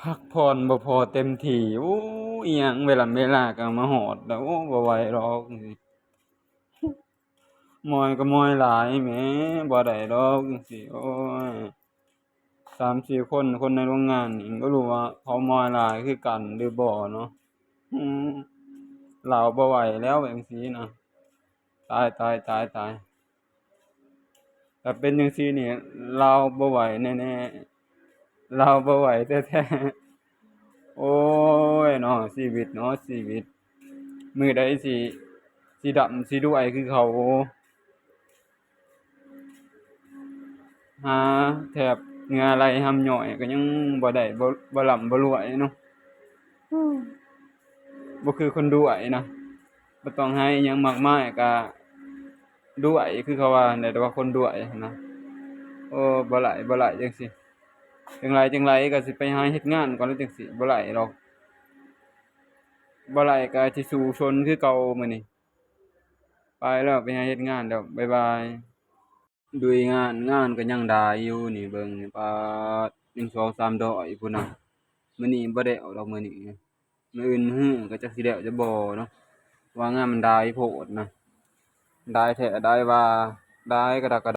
ພັກຜ່ອນບໍ່ພໍເຕັມທີ່. ໂອ້ ອີ່ຫຍັງເວລາເວລາກໍມາຮອດແລ້ວ. ໂອ້ ບໍ່ໄຫວດອກ. ມອຍກໍມອຍຫຼາຍແໝ ບໍ່ໄດ້ດອກຈັ່ງຊີ້. ໂອ້ຍ ສາມສີ່ຄົນ ຄົນໃນໂຮງງານນີ້ ບໍ່ຮູ້ວ່າເຂົາມອຍຫຼາຍຄືກັນຫຼືບໍ່ເນາະ. ອືມ ເຫຼົ້າບໍ່ໄຫວແລ້ວຈັ່ງຊີ້ນະ. ຕາຍ ຕາຍ ຕາຍ ຕາຍ. ຖ້າເປັນຈັ່ງຊີ້ນີ້ ລາວບໍ່ໄຫວແນ່ໆ ລາວບໍ່ໄຫວແທ້ໆ. ໂອ້ຍເນາະ ຊີວິດເນາະ ຊີວິດ. ມື້ໃດຊິ ຊິດຳຊິດ້ວຍຄືເຂົາ. ຫາແທບເຫື່ອໄຫຼຫຳຍ້ອຍກໍຍັງບໍ່ໄດ້ ບໍ່ ບໍ່ລຳບໍ່ລວຍເນາະ. ບໍ່ຄືຄົນດ້ວຍນະ ບໍ່ຕ້ອງຫາອີ່ຫຍັງມາກມາຍ ກະດ້ວຍຄືເຂົາວ່າແຫຼະ ແຕ່ວ່າຄົນດ້ວຍຫັ້ນນະ. ໂອ້ ບໍ່ຫຼາຍ ບໍ່ຫຼາຍຈັ່ງຊີ້. ຈັ່ງໃດ ຈັ່ງໃດກໍຊິໄປຫາເຮັດງານກ່ອນແລ້ວຈັ່ງຊີ້ ບໍ່ຫຼາຍດອກ. ບໍ່ຫຼາຍກໍຊິສູ້ຊົນຄືເກົ່າມື້ນີ້. ໄປແລ້ວ ໄປຫາເຮັດງານແລ້ວ ບາຍບາຍ. ລຸຍງານ ງານກໍຍັງຫຼາຍຢູ່ນີ້ ເບິ່ງນີ້ ປາດ ໜຶ່ງ ສອງ ສາມ ຮ້ອຍພຸ້ນນະ. ມື້ນີ້ບໍ່ໄດ້ອອກດອກ ມື້ນີ້. ມື້ອື່ນມື້ຮືກໍຈັກຊິແລ້ວຈະບໍ່ເນາະ ວ່າງານມັນຫຼາຍໂພດນະ. ຫຼາຍແທ້ຫຼາຍວ່າ ຫຼາຍກະດາກກະ